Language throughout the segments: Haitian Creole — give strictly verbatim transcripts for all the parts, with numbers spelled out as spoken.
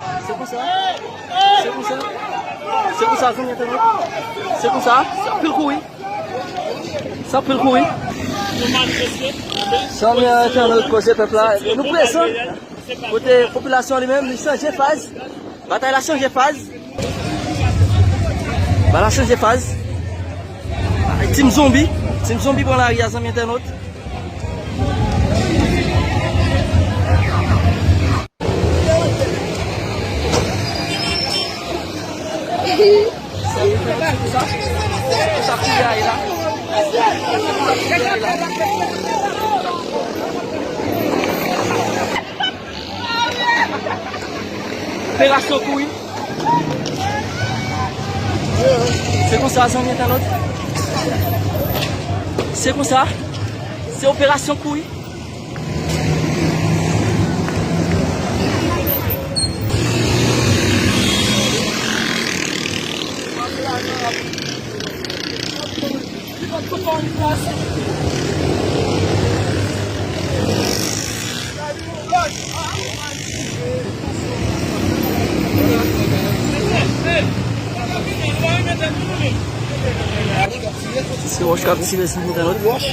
Se konsa. Se konsa. Se konsa, zanmi entènot. Se konsa. Se anpil kouri. Se anpil kouri. Zanmi entènot, Koze Pèp la, nou prezan. Kote popilasyon an li menm, li chanje faz. Batay la chanje faz. Batay la chanje faz. Tim zonbi. Tim zonbi pran lari a, zanmi entènot. Operasyon kouri. Se konsa, zanmi entènot. Se konsa. Se operasyon kouri. Se wòch k ap tire sou moun nan lòt. Wòch,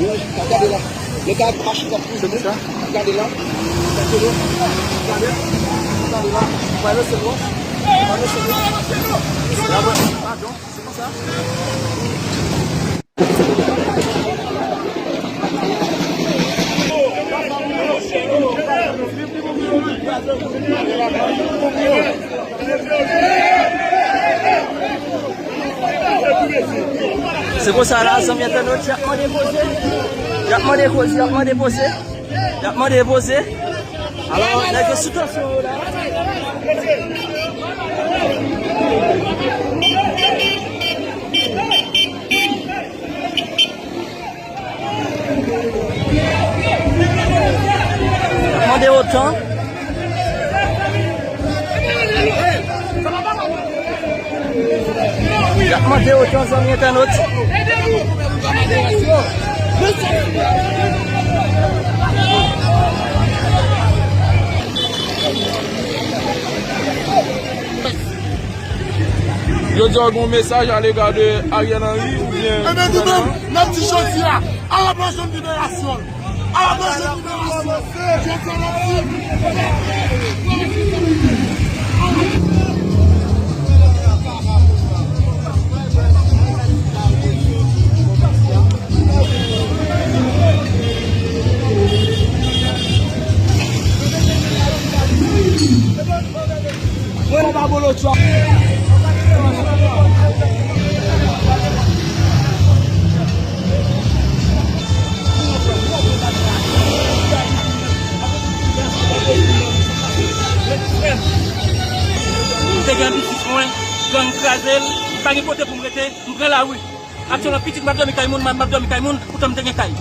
wòch, gade la. Lè gade machin k ap pouse. Se pou sa. Gade la. Gade la. Gade la. Gade la. Pale se wòch. Pale se wòch. Padon. Se konsa. Se konsa la, zanmi entènot, y ap mande poze. Y ap mande poze, y ap mande poze. Y ap mande poze. Alò, nèg yo sou tansyon yo la. Mande otan. Y ap mande otan, zanmi entènot. Yo di w gen yon mesaj alega de Ariel Henry oubyen gouvènman an? Ebyen, nou menm, n ap di jodi a, a la plas yon liberasyon. A la plas yon liberasyon. Jodi a, n ap di. M te gen pitit mwen, gang kraze l, m pa gen kote pou m rete, m pran lari. Aktyèlman, pitit m ap dòmi kay moun, m ap dòmi kay moun, poutan m te gen kay.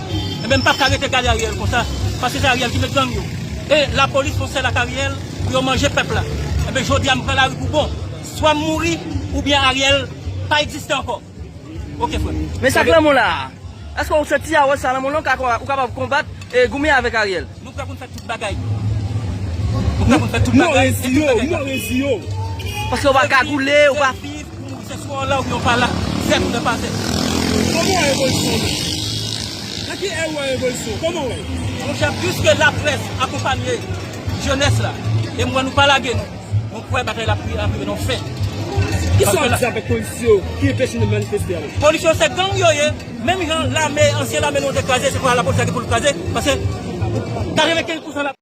Ebyen, m p ap ka rete gade Ariel konsa, paske se Ariel ki met gang yo. E lapolis fè yon sèl ak Ariel pou yo manje pèp la. Ebyen, jodi a, m pran lari pou bon. Swa m mouri, oubyen Ariel pa egziste ankò. Oke, frè m. Men sa k nan men w la a, èske w santi a wè sa nan men w lan, ou ka, ou kapab konbat e goumen avèk Ariel? Nou prè pou n fè tout bagay. Nou prè pou n fè tout bagay. Move zi yo, move zi yo. Paske w pa kagoule, w pa. Se viv pou mouri, se swa w la oubyen w pa la. Zèk oubyen pa zèk. Kòman w wè revolisyon an? Nan ki è w wè revolisyon? Kòman w wè? Monchè, piske laprès akonpanye jenès la, e m wè nou pa lage nou. Mwen kwè batay la ap rive nan fen. Kisa w ap di avèk polis yo ki enpeche nou manifeste a la? Polis yo se gang yo ye. Menm jan lame, ansyen lame nou te kraze, se pa lapolis la ki pou l kraze, paske katrevenkenz pousan la